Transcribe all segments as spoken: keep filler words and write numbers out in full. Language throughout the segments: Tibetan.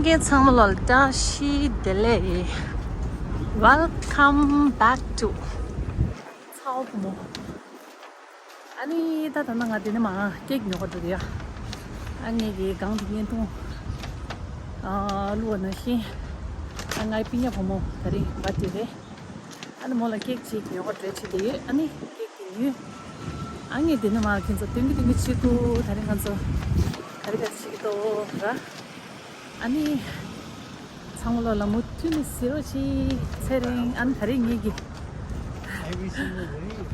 ངེད་ཚང་མ་ལོ་ལ་བཀྲ་ཤིས་བདེ་ལེགས། Welcome back to ཚའོ་བུ་མོ། ཨ་ནི་ད་ད་ནང་ང་དེ་ནས་མ་ཀེག་ཉོ་ག་འགྲོ་གི་ཡ། ཨ་ངེད་ཀྱི་སྒང་དེ་བརྙན་ཐུང་ཨ་བླུགས་པ་ནང་བཞིན། ཨ་ངའི་སྤུན་ཀྱག་བུ་མོ་དེ་རིང་བར་ཐི་ཌེ་རེད། ཨ་ནི་མོ་ལ་ཀེག་ཅིག་ཉོ་ག་འགྲོ་བྱེད་དེ་ཡོད། ཨ་ནི་ཀེག་དེ་ཉོས། ཨ་ངས་དེ་ནས་མ་ཁྱེད་ཚོ་སྟོན་གི་སྟོན་གི་བྱེད་དུས་དེ་རིང་ང་ཚོ་ག་རེ་ག་རེ་བྱེད་ཀྱི་འདུག་ར། ཨ་ནི་ཚང་མ་ལོ་ལ་མུ་མཐུད་ནས་གཟིགས་རོགས་གྱིས། ཚེ་རིང་། ཨ་ནི་ད་རེས་ངེད་ཀྱི་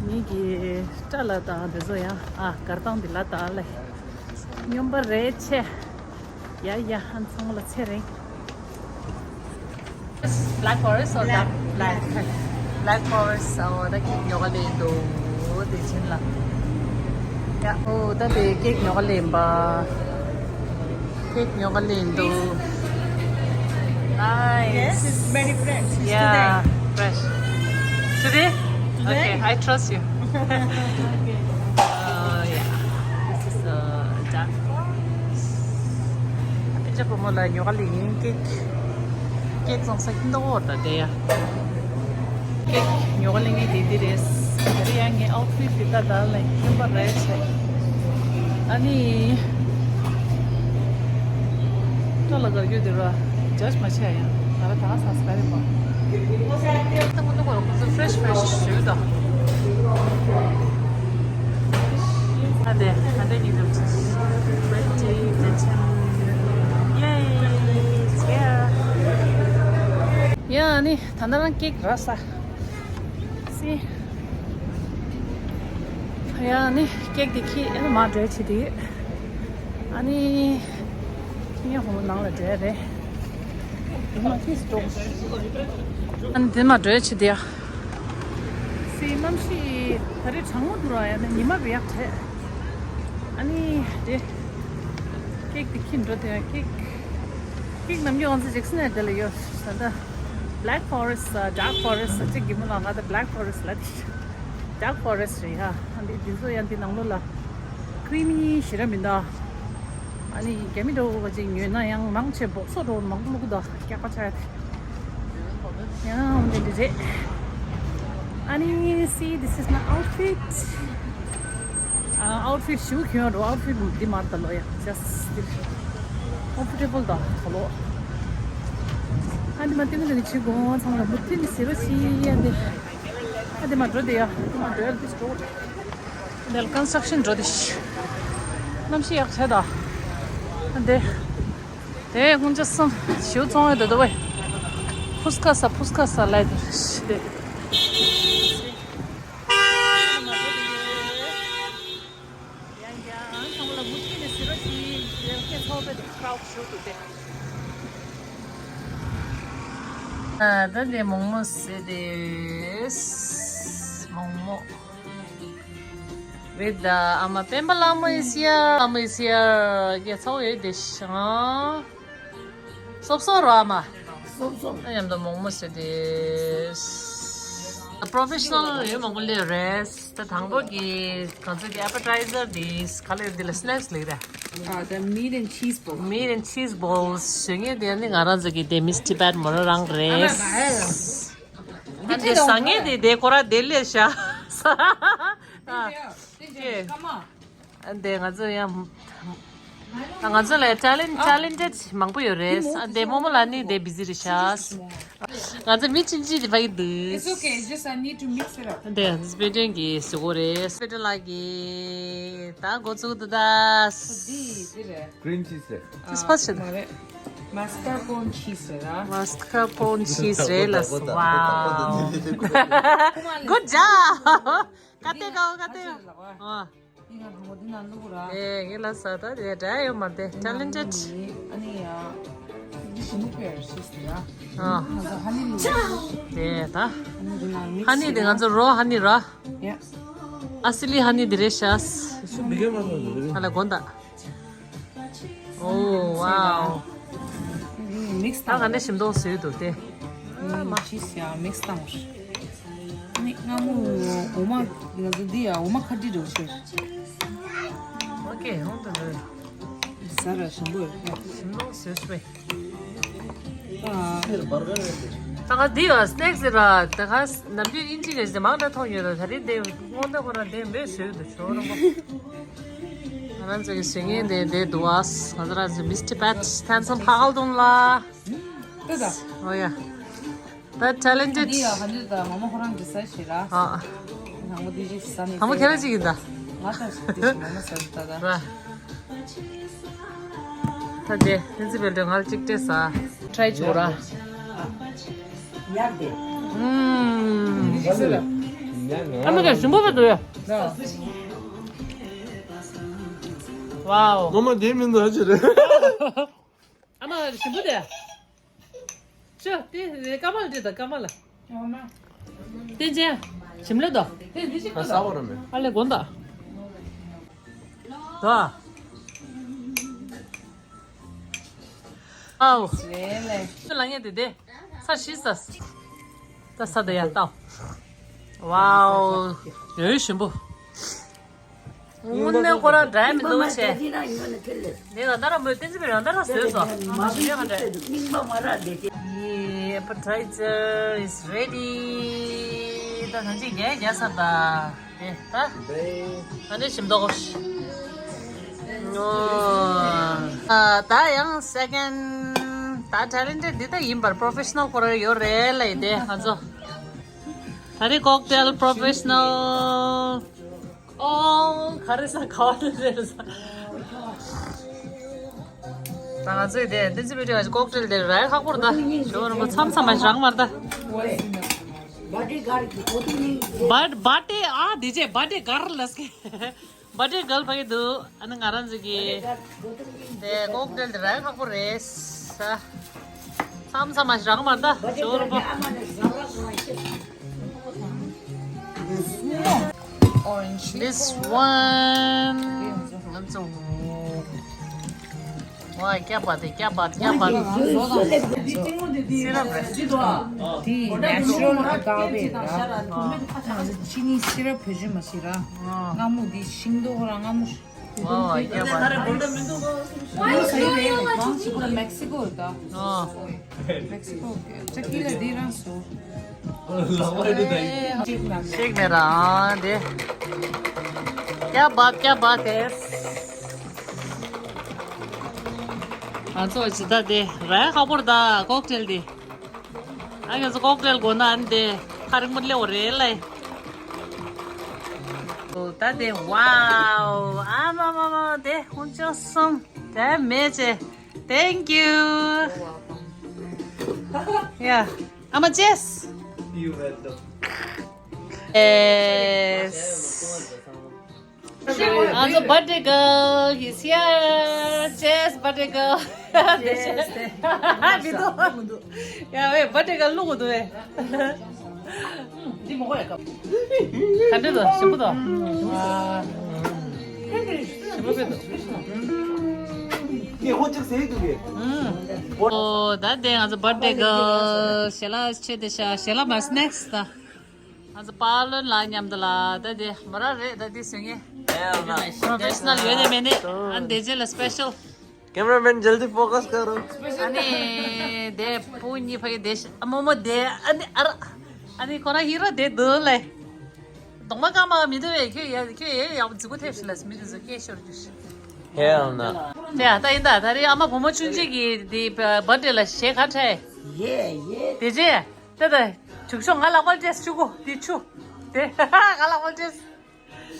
ངེད་ཀྱི་སྐྲ་ལ་དང་དེ་ཚོ་ཡང་ཨ་གར་སྟངས་འདི་ལ་དང་ལས་སྨྱོན་པ་རེད་ཆེ། ཡ་ཡ། ཨ་ནི་ཚང་མ་ལ་ཚེ་རིང་། Black forest or dark? Black. Black forest. ཨོ་ད་ཀེག་ཉོ་ག་སླེབས་འདུག་དེ་ཕྱིན་ལ། ཡ་ཨོ་ད་དེ་ཀེག་ཉོ་ག་སླེབས་པ། ཀེག་ཉོ་ག་སླེབས་འདུག Nice. Yes, it's very fresh. It's Yeah, today. Fresh. Today? Today? Okay, I trust you. Okay. Uh, yeah. This is the dark forest. ཨ་ཅག་བུ་མོ་ལ་ཉོ་ག་སླེབས་ཡིན། ཀེག་ཀེག་བཙོང་ས་ཀིན་ཏོ་འོ་ད་དེ་ཡ། ཀེག་ཉོ་ག་སླེབས་ངེས་དེ་དེ་རེད། ད་རེས་ཡང་ངའི་ཨའུ་ཊི་ཕིཊ་དེ་ད་ད་ལ་ཁྱོད་པ་རེད་ཆེ། ཨ་ནི་སྐྲ་ལ་གར་རྒྱུ་དེ་ར་ཇ་ཇི་མ་བྱས་ཡང་ང་ལ་ད་ས་སི་ཀ་རེད་པ། ཏང་ཏང་གོ་ཚོ་ཕྲེཤ་ཕྲེཤ་ཞུ་དང་། ཨ་དེ་ཨ་དེ་ཉིད་དུ་ཡེ་ཡ་ནི་ད་ནང་ཀེག་རག་ས། སི། ཡ་ནི་ཀེག་དེ་ཁྱེར་ཨ་ནི་མར་འགྲོ་བྱེད་དེ་ཡོད། ཨ་ནི་ངས་ཧོ་ནང་ལ་འགྲོ་རེད། ཨ་ནི་དེ་མར་འགྲོ་བྱེད་དེ་ཡ། སི་གནམ་གཤིས་ད་རེས་གྲང་མོ་འདུག་ར། ཡ་ནི་ཉི་མ་བས་ཡག་བྲལ། ཨ་ནི་དེ་ཀེག་དེ་ཁྱེར་འགྲོ་དེ་ཡ། ཀེག་ཀེག་ནམ་རྒྱུན་ང་ཚོ་ཇེག་སན་ཨེ་དེ་ལ་ཡོད། ད་ལྟ་Black Forest, Dark Forest ཅིག་གི་མོ་ལ་ང་ད་Black Forest ལ་དེ་Dark Forest རེད་ཡ། ཨ་འདི་འདི་ཚོ་ཡང་འདི་ནང་ལོགས་ལ་ཀི་རི་མི་ཞེ་དྲག་མི་འདུག་ཨ་ནི་རྒྱ་མི་འདྲ་བོ་ཅིག་ཉོས་ན་ཡང་མང་ཆེ་སྦོག་སོ་འདྲ་བོ་མང་པོ་བླུགས་འདུག་སྐྱག་པ་ཆགས་ཡ་དེ། ཡང་འདི་འདི་རེད། ཨ་ནི་see, this is my outfit. ཨ་ཨའུ་ཊི་ཕིཊ་ཞུ་གྱོན་རོ། ཨའུ་ཊི་ཕིཊ་འདི་མར་ད་ལོ་ཡ། just this comfortable ད་ད་ལོ། ཨ་འདི་མ་ཏིང་ལ་ནི་ཆི་གོང་ཚང་ལ་མུ་མཐུད་ནས་ཟེར་རོ་ཞི་ཡ་འདི། ཨ་འདི་མ་འགྲོ་དེ་ཡ། འདི་མ་འགྲོ་ཡ། འདི་འགྲོ། འདི་ལ་ཀོན་སི་ཊྲག་ཤན་འགྲོ་དེ་ཤི། གནམ་གཤིས་ཡག་ཆེ་ད། ཨ་འདི། དེ་སྔོན་ཆད་སོང་ཞིའུ་བཙོང་ཡོད་དོ་དོ་བས། ཕུས་ཁ་ས་ཕུས་ཁ་ས་ལ་དེ་ཤི་དེ། ཡང་ཡང་ཚང་མ་ལ་མུ་མཐུད་ནས་ཟེར་རོ་ཞིག་ཡང་ཁྱེད་ཚོགས་པའི་ཁྲའོ་ཞུ་དུ་དེ། ད་འདི་མོག་མོག་ཟེར་དེ། མོག་མོག་རེད་ད། ཨ་མ་སྤེན་པ་ལྷ་མོ་ཡིས་ཡ། ལྷ་མོ་ཡིས་ཡ། ཡ་ཚ་བོ་ཡོད་དེ་ཤང་། སོབ་སོབ་རོ་ཨ་མ། སོབ་སོབ། ཨ་མཉམ་དུ་མོག་མོག་ཟེར་དེ། པྲོ་ཕེ་ཤ་ནལ་ཡོད་མང་པོ་སླེབས་རེད། ད་དང་པོ་གི་ང་ཚོ་གི་ཨེ་པེ་ཊའི་ཛར་དེ་ག་ལེར་དེ་ལ་སི་ནེག་སི་ལེགས་ར། ཨ་ད་མིཊ་ཨེན་ཆིས་བོལ། མིཊ་ཨེན་ཆིས་བོལ་ཞུ་མཁན་དེ་ནི་ང་རང་ཚོ་གི་དེ་མིས་ཊི་བེཊ་མོ་རང་རེད། ཨ་འདི་ཟ་མཁན་དེ་དེ་ཁོ་ར་དེ་ལས་ཤ། ཨ་དེ་ང་ཚོ་ཡང་ང་ཚོ་ལ་ཊེ་ལེན་ཊེ་ལེན་ཊེཌ་མང་པོ་ཡོད་རེད། ཨ་དེ་རྨོ་མོ་ལ་ནི་དེ་བི་ཟི་རེད་ཤག་ང་ཚོ་མི་ཆུང་ཆུང་དེ་ཕ་གི་འདུག It's okay, just I need to mix it up. དེ་སྤེ་ཏོན་གྱི་ཟུག་གོ་རེད། སྤེ་ཏོན་ལགས་ཀྱིས་ད་འགོ་བཙུགས་འདུག་ད། འདི་འདི་རེད། ཀི་རིམ་ཆིས་རེད། ཅི་སྤ་ཆེ་ད། མ་རེད། མཱས་ཀར་པོན་ཆིས་རེད་ད། མཱས་ཀར་པོན་ཆིས་རེད་ལ་སོ། Wow. Good job. ག་དེ་ག་ག་དེ། ཨ། ཨེ་ངས་ལ་ས་ད་དེ་འདྲ་ཡོད་མ་རེད། ཊེ་ལེན་ཊེཌ། ཨ་ནི་ཡ། འདི་ཞི་མོ་པེར་ཤིས་ཡ། ཨ། ང་ཚོ་ཧ་ནི་ལུ། དེ་ད། ཧ་ནི་དེ་ང་ཚོ་རོ་ཧ་ནི་ར། ཡ། ཨ་སི་ལི་ཧ་ནི་དེ་རེད་ཤག་ཧ་ལ་གོན་ད། ཨོ་ཝའོ། མིག་སི་ད་ག་ནས་ཞིམ་མདོག་བཟོས་འདུག་སྟེ། མ་ཤིས་ཡ་མིག་སི་བཏང་། ནི་སྔ་མོ་འོ་མ་ང་ཚོ་འདི་ཡ་འོ་མ་ཁ་ཏི་འདྲ་བོ་ཤོར། ཨོ་ཀེ་ཧོང་དུ་འདུག་ཟ་ར་ཞིམ་པོ་ཡོད། ཞིམ་མདོག་བཟོས་སོ། ད་ག་འདི་ཡོད་སི་ནེག་སི་ར། ད་ག་ནམ་རྒྱུན་དབྱིན་ཇི་གི་མང་དྲགས་མཐོང་ཡོད་ར། ད་རེས་འདི་སྔོན་ད་ཁོ་རང་འདི་མོས་བཟོས་འདུག་ཞོ་རོང་པོ། ང་རང་ཚོ་གི་བཟོས་མཁན་དེ་འདི་འདུག་ཨ། ང་ཚོ་རང་ཚོ་མིས་ཊི་པེཊ་ཐན་སམ་ཕ་གལ་དུང་ལ། ཏི་ད། ཨོ་ཡ། ད་ཊེ་ལེན་ཊེཌ། འདི་ཡ་ག་འདི་ད་ངོ་མ་ཁོ་རང་གི་ས་ཞིག་ར། ཨ། དང་པོ་འདི་ཞིག་ས་ནི། དང་པོ་ཁྱེད་རང་ཅིག་ཡིན་ད། ང་ས་ཞིག་འདི་ཞིག་ངོ་མ་ས་ཞིག་ད་ད། ར། ད་དེ་ནི་ཙི་བེལ་ཏོ་ང་ལ་གཅིག་སྤྲད་ས། ཊ་རའི་བྱེད་ར། ཡག་དེ། ཨུམ། ཨ་མ་ག་ཞིམ་པོ་བ་འདུག་ཡ། ཝའོ། ངོ་མ་དེ་མིན་འདུག་ཨ་ཅི་རེད། ཨ་མ་ཞིམ་པོ་དེ། ཅོ་དེ་ཀ་མ་ལ་དེ་དང་ཀ་མ་ལ། བསྟན་ཅན། ཞིམ་ལེ་དོ། ད་ས་བ་ར་མེ། ཨ་ལེ་དགོན་ད། ད། ཨའོ། ལེ་ལེ། ལ་ངས་དེ་དེ། ས་ཤི་ས། ད་ས་ད་ཡ་ཏའོ། ཝའོ། ཡོད་ཞིམ་པོ། དངོས་གནས་ཁོ་རང་འདྲ་མི་འདུག་ཆེ། ནས་ད་ལྟ་ར་མོས་བསྟན་འཛིན་པའི་རང་ད་ར་བཟོས་སོ། མ་ཞུ་ཡ་ག་འདྲ། The appetizer is ready. ད་ད་ཅི་རྒྱ་རྒྱ་ས་ད། དེ་ད། ད་འདྲ་ཞིམ་མདོག་ཨོ། ད་ཡང་སེ་ཀེན་ཌ། ད་ཊེ་ལེན་ཊེཌ་འདི་ད་ཡིན་པར་པྲོ་ཕེ་ཤ་ནལ་ཁོ་ར་ཡོད་རེད་ལ་ཡིན་ཏེ་ང་ཚོ། ད་རེས་ཀོག་ཊེལ་པྲོ་ཕེ་ཤ་ནལ། ཨོ། ག་རེ་ཟ་ག་བ་ལ་རེད་ཟ། ད་ང་ཚོས་དེ་བསྟན་འཛིན་པའི་ཀོག་ཊེལ་དེ་རག་ཁག་པོ་རེད་ད། ཞོ་རིན་པོ་མཚམས་མཚམས་མ་རག་མ་རེད་ད། བ་བ་ཏེ་ཨ་དེ་རྗེས་བ་ཏེ་གར་ལ་སྐད། བ་ཏེ་གར་ཕ་གི་འདུག་ཨ་ནི་ང་རང་ཚོ་གི་དེ་ཀོག་ཊེལ་དེ་རག་ཁག་པོ་རེད་ས། མཚམས་མཚམས་མ་ཞིག་རག་མ་རེད་ད། ཞོ་རིན་པོ། Orange. This one. ང་ཚོ། ཝ། ཀྱ་བ་དེ་ཀྱ་བ་ཀྱ་བ། སི་རབ་རེད། དེ་ནེ་ཅུ་རལ་ཨ་ག་བེ་ར། ང་ཚོ་ཅི་ནི་སི་རབ་བེད་སྤྱོད་མ་བྱེད་ར། ཨ། སྔ་མོ་དེ་ཤིང་ཏོག་ར་སྔ་མོ། ཝ་ཝ་ཀྱ་བ། ཨ། མེག་སི་ཀོ་རེད་ད། ཨ། མེག་སི་ཀོ། ཅ་ཀི་ལ་འདི་རང་སོ། ཤེག་ནས་རང་དེ། ཀྱ་བ་ཀྱ་བ་དེ། ང་ཚོ་ཇི་ལྟ་དེ་ར་ཁག་པོ་རེད་ད་ཀོག་ཊེལ་དེ། ཨ་ང་ཚོ་ཀོག་ཊེལ་དགོས་ན་ཨ་ནི་དེ་ཁ་རིང་མོ་སླེབས་པ་རེད་ལེ། ད་དེ་ཝའོ། ཨ་མ་མ་མ་དེ་ཧུན་ཅོ་སོང་དེ་མེད་ཅེ། Thank you. Yeah. I'm a Jess. You welcome. Yes. Also birthday girl, he's here. Jess, birthday girl. Yes. ཡ་ཝེ་བར་ཐི་ཀལ་བླུག་དགོས་འདུག་ཨེ། འདི་མོ་གོ་ཡ་ཀ། ག་འདྲ་འདུག་ཞིམ་པོ་འདུག་ཞིམ་པོ་ཕེབས་འདུག་ངས་ཧོ་ཅིག་ཟེར་འདུག་གས། ཨོ་ད་དེ་ང་ཚོ་བར་ཐི་ཀལ་ཞལ་ལག་མཆོད་དེ་ཤག་ཞལ་ལག་མ་སི་ནེག་སི་ད། ང་ཚོ་པཱ་ལོན་ལགས་མཉམ་དུ་ལ་ད་དེ་མོ་རང་རེད་ད་དེ་བཟོ་མཁན། Hell no. Professional ཡོད་ནས་མེད་ནས་ཨ་ནི་དེ་རྗེས་ལ་སི་པེ་ཤལ། Cameraman jaldi focus karo. ཨ་ནི་དེ་བུ་གཉིས་ཕ་གི་དེ་ཨ་མོ་མོ་དེ་ཨ་ནི་ཨ་ར། ཨ་ནི་ཁོ་རང་ཧི་རོ་དེ་འདུག་ལེ། གདོང་མ་དཀར་མ་མི་འདུག་བས་ཁྱོད་ཡ་ཁྱོད་ཡ་ཡག་པོ་རྫིག་པོ་ཐེབས་ཤིག་ལ་མི་རེ་ཚོ་སྐད་ཤོར་རྒྱུ་ཞིག Hell no. དེ་ཨ་ད་ཡིན་ད་ད་རེས་ཨ་མ་བུ་མོ་ཆུང་ཆུང་གི་དེ་བར་ཐི་ཌེ་ལ་གཞས་ག་འཁྲབ། ཡེ་ཡེ། དེ་རྗེས་ད་ད་ཆུག་ཤོག་ང་ལག་པར་སྤྲད་ཆུག་གོ་དེ་ཆུ་དེ་ང་ལག་པར་སྤྲད།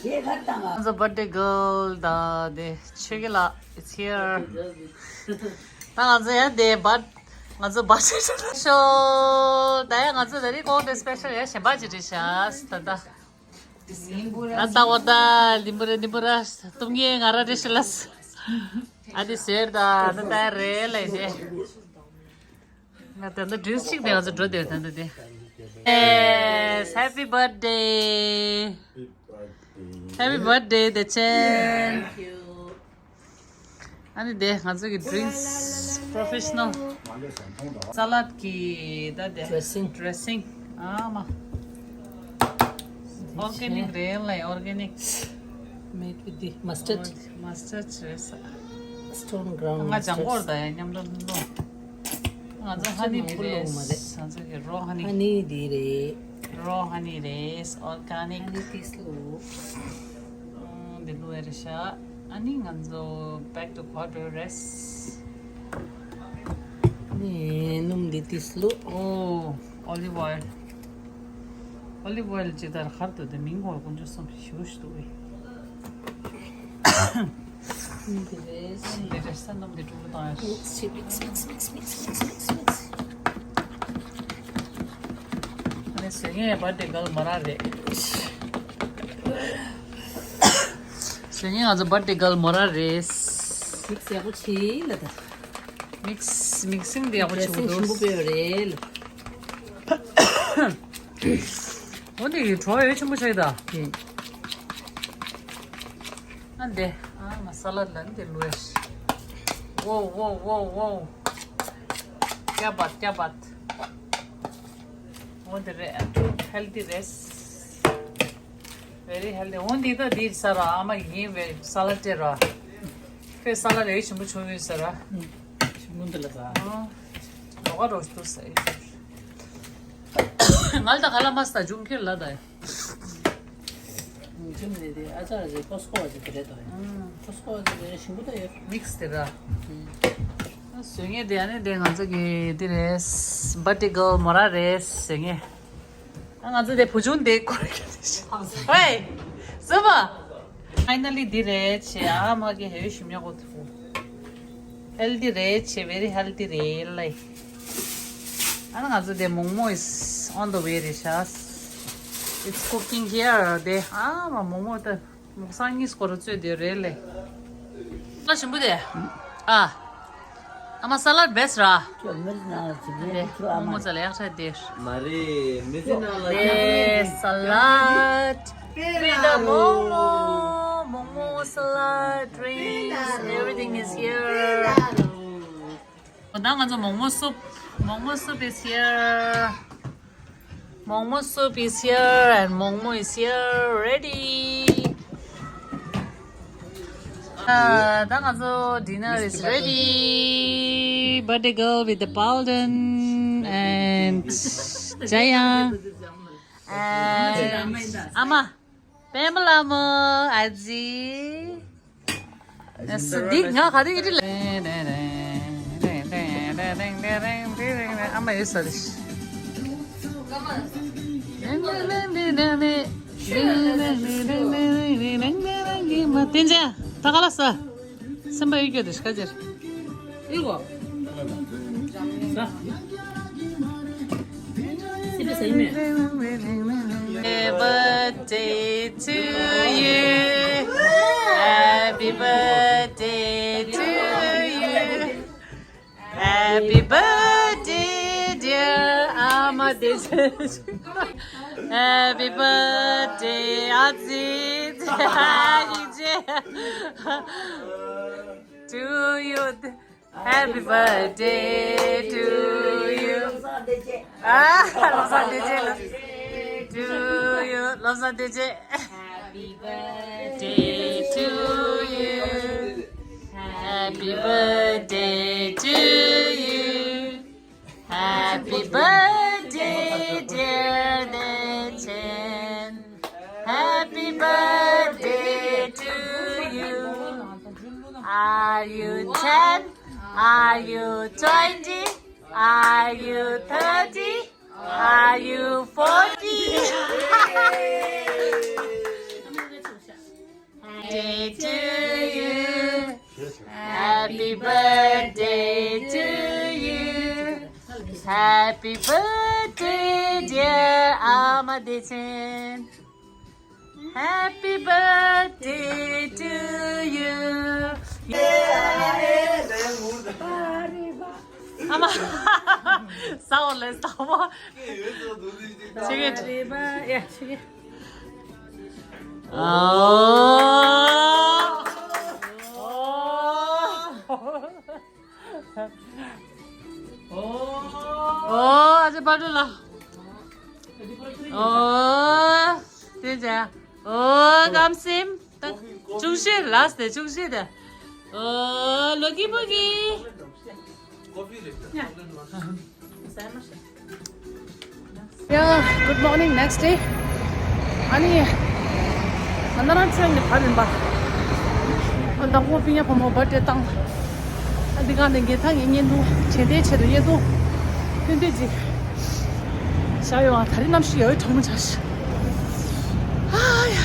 ཞེས་ཁ་བཏང་བ། ང་ཚོ་བར་ཐི་ཀལ་དང་དེ་ཆོས་སྐྱིད་ལགས། It's here. ད་ང་ཚོ་ཡང་དེ་བར་ང་ཚོ་བར་ཐི་ཌེ་སི་པེ་ཤལ། ད་ཡང་ང་ཚོ་ད་རེས་ཀོག་ཊེལ་སི་པེ་ཤལ་ཡང་གཞན་པ་ཅིག་རེད་ཤག་ད་ད། ད་ལྟ་བར་ད་ལིམ་བུ་རེ་ལིམ་བུ་ར་སྟོབས་ངན་ང་ར་རེ་ཤི་ལ་ཨ་དེ་ཟེར་ད་ད་ད་རེད་ལ་ཡིན་ཏེ། ང་ད་ལྟ་ཌིང་སི་གཅིག་དེ་ང་ཚོ་འགྲོ་དེ་ད་ལྟ་དེ། Yes, happy birthday. Happy birthday, the chen. ཨ་ནི་དེ་ང་ཚོ་གི་ཌིང་སི་པྲོ་ཕེ་ཤ་ནལ། ས་ལད་གི་ད་དེ་ཌི་རེ་སིང་། ཌི་རེ་སིང་། ཨ་མ། ཨོར་གེ་ནིག་རེད་ལ་ཨོར་གེ་ནིག Made with the mustard. མ་སི་ཊར་ཌི་རེད་ས། Stone ground mustard. ང་ལྗང་ཁུ་ད་ཡ་མཉམ་དུ་ལོ། ང་ ང་ཚོ་ཧ་ནི་འདི་རེད། ང་ཚོ་གི་རོ་ཧ་ནི། ཧ་ནི་འདི་རེད། རོ་ཧ་ནི་རེད། ཨོར་ག་ནིག་ཧ་ནི་ཏིས་ལུ། འདི་ལུ་ཨེ་རེད་ཤག་ཨ་ནི་ང་ཚོ་back to quarter rest. ནི་སྣུམ་འདི་ཏིས་ལུ། ཨོ། Olive oil. Olive oil ཇི་ལྟར་ཁར་དུ་དེ་མིང་གོ་དཀོན་མཆོག་གསུམ་ཞུ་ཞུ་འདུག་ཨེ། འདི་རེད། འདི་རེད་ས་རྣམས་འདི་དྲུག་ལ་བཏང་ཡ། མིག་སི་མིག་སི་མིག་སི་མིག་སི་མིག་སི་མིག་སི་མིག་སི། ཨ་ནི་བཟོ་མཁན་བར་ཐི་ཀལ་མོ་ར་རེད། བཟོ་མཁན་ང་ཚོ་བར་ཐི་ཀལ་མོ་ར་རེད། མིག་སི་ཡག་པོ་བྱེད་ལ་ད། མིག་སི་མིག་སིང་འདི་ཡག་པོ་བྱེད་དགོས་འདུག་ཞིམ་པོ་སྤེལ་བ་རེད་ལ། འོ་འདི་གི་གྲོ་ཡོད་ཆེན་པོ་ཆགས་ད། ཨ་འདི་ཨ་མ་ས་ལད་ལ་འདི་ལུས། ཝོ་ཝོ་ཝོ་ཝོ། ཀྱ་བད་ཀྱ་བད། འོ་འདི་རེད། ཧེལ་ཐི་རེད། Very healthy. འོ་འདི་ད་འདི་ས་ར་ཨ་མ་ཡིན་བའི་ས་ལད་དེ་ར། ཁོས་ས་ལད་ལས་ཆེན་པོ་བྱུང་ཡོད་ས་ར། ཆེན་པོ་འདི་ལ་ས། ཨ། ལོག་རོ་སྟུ་ས་ཡིན། ང་ལ་ད་ག་ལ་མ་ས་ད་ཇུང་ཁེར་ལ་ད། ཇུང་ནས་དེ་ཨ་ཅག་རེད་ཀོ་སི་ཀོ་བ་ཅིག་དེ་རེད་དོ། ཀོ་སི་ཀོ་བ་ཅིག་དེ་རེད་ཞིམ་པོ་ད་ཡོད། མིག་སི་དེ་ར། བཟོ་ངེས་དེ་ཨ་ནི་དེ་ང་ཚོ་གི་དེ་རེད། བར་ཐི་ཀལ་མོ་ར་རེད་བཟོ་ངེས། ཨ་ང་ཚོ་དེ་བུ་ཆུང་དེ་སྐོར་གྱི་དེ་ཤི། ཧེ། སུ་མ། Finally འདི་རེད་ཆེ་ཨ་མ་གི་ཧེ་ཞིམ་ཡག་པོ་ཐུག་ཧེལ་ཐི་རེད་ཆེ། Very healthy རེད་ལེ། ཨ་ན་ང་ཚོ་དེ་མོག་མོག་is on the way རེད་ཤག It's cooking here དེ་ཨ་མ་མོག་མོག་ད། མོག་སང་གཉིས་སྐོར་ར་བཙོས་དེ་རེད་ལེ། ལ་ཞིམ་པོ་དེ། ཨ། ཨ་མ་ས་ལད་བེ་སི་ར། མོག་མོག་ཙ་ལ་ཡག་ཤ་དེ། མ་རེད་མི་ཚེ་ནང་ལ་དེ་ས་ལད། With the momo, momo salad, drinks, everything is here. ད་ང་ཚོ་མོག་མོག་སུབ། མོག་མོག་སུབ་is here. མོག་མོག་སུབ་is here and མོག་མོག་is here ready. ད་ང་ཚོ་dinner is ready. Birthday girl with the Palden and Jaya and ཨ་མ། པད་མ་ལྷ་མོ། ཨ་ཙི། ཨ་སི་འདི་ང་ག་དུས་ཡིན་ལ། ཨ་མ་ཡོད་ས་རེད། བསྟན་ཅན་ད་ག་ལ་ས། སེམས་པ་ཡོད་རྒྱུ་དེ་ཤ་ཅེར། ཨི་གོ། ས། སི་པི་ས་ཡིན་མེད། Happy birthday to you. Happy birthday to you. Happy birthday, dear Ama Deje. Happy birthday, Aziz. To you. Happy birthday to you. Ah, Lobsang Deje. To you, Lobsang Deje. Happy birthday to you. Happy birthday to you. Happy birthday, dear Dechen. Happy birthday to you. Are you ten? Are you twenty? Are you thirty? Are you forty? Birthday to you. Happy birthday to you. Happy birthday, dear Ama Dechen. Happy birthday to you. Ama. Sao le sao. Sige. Oh. Oh. Oh, aja baru lah. Oh, dia je. Oh, kamsim. Chungshi last de, chungshi de. Oh, logi bogi. Yeah, good morning, next day. ཨ་ནི་ང་ན་རང་ཚོའི་ནི་བར་ཡིན་པ། ཨ་དང་པོ་ཕི་ཉ་ཕོ་མོ་བར་ཌེ་བཏང་། ཨ་འདི་ག་ནས་འགན་ཐག་ངའི་བརྙན་ཐུང་བྱེད་བདེ་ཆེད་དུ་བརྙན་ཐུང་ཐུང་ཐུང་ཅིག་བཞག་ཡོང་། ཨ་ད་རེས་གནམ་གཤིས་ཡོད་གྲང་མོ་ཆགས་ཤག་ཨ་ཡ།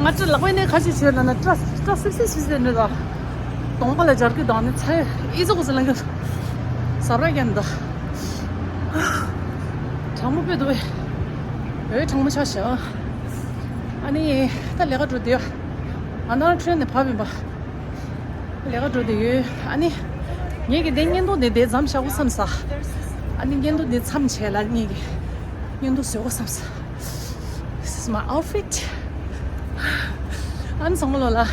ང་ཚོ་ལག་པའི་ནས་ཁ་ཤས་བྱས་ན་ན་སྐྲ་སྐྲ་སིབ་སིབ་སིབ་སིབ་ནི་ད། གདོང་པ་ལ་འབྱར་གི་དང་ནི་ཚ་ཡོད་ཨི་ཙོག་ཟི་ལང་གི་ཟ་ར་རྒྱན་ད། གྲང་མོ་དཔེ་འདུག་བས། འོད་གྲང་མོ་ཆགས་ཤག་ཨ་ནི་ད་ལས་ཀ་འགྲོ་དུས་ང་ནང་ཁྲོན་ནས་བབས་ཡིན་པ། ལས་ཀ་འགྲོ་དུས་ཡོད། ཨ་ནི་ངེད་ཀྱི་དེ་བརྙན་ཐུང་དེ་དེ་མཚམས་བཞག་གོ་བསམ་ས། ཨ་ནི་བརྙན་ཐུང་དེ་མཚམས་བྱས་ལ་ངེད་ཀྱི་བརྙན་ཐུང་བཟོ་གོ་བསམ་ས། This is my outfit. ཨ་ནི་ཚང་མ་ལོ་ལ། ཨ་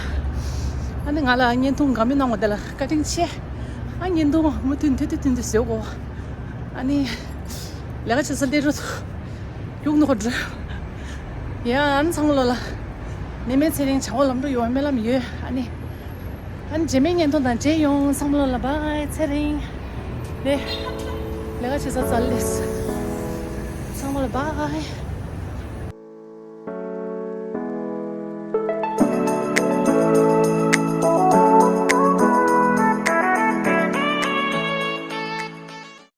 ནི་ང་ལ་བརྙན་ཐུང་དགའ་མོས་གནང་བ་དེ་ལ་བཀའ་དྲིན་ཆེ། ཨ་བརྙན་ཐུང་མུ་མཐུད་མཐུད་དེ་མཐུད་དེ་བཟོ་གོ་ཨ་ནི་ལས་ཀ་བྱེད་ས་ལས་རོ་ཐུ་ཡུག་ནོ་འགྲོ། ཡ་ཨ་ནི་ཚང་མ་ལོ་ལ། ནི་མེད་ཚེ་རིང་བྱ་བ་ལམ་འགྲོ་ཡོང་བའི་སྨོན་ལམ་ཡོད། ཨ་ནི། ཨ་ནི་རྗེས་མའི་བརྙན་ཐུང་དང་མཇལ་ཡོང་། ཚང་མ་ལོ་ལ་བཱའི། ཚེ་རིང་། ལས་ལས་ཀ་བྱེད་ས་ཙལ་ལེས། ཚང་མ་ལ་བཱའི།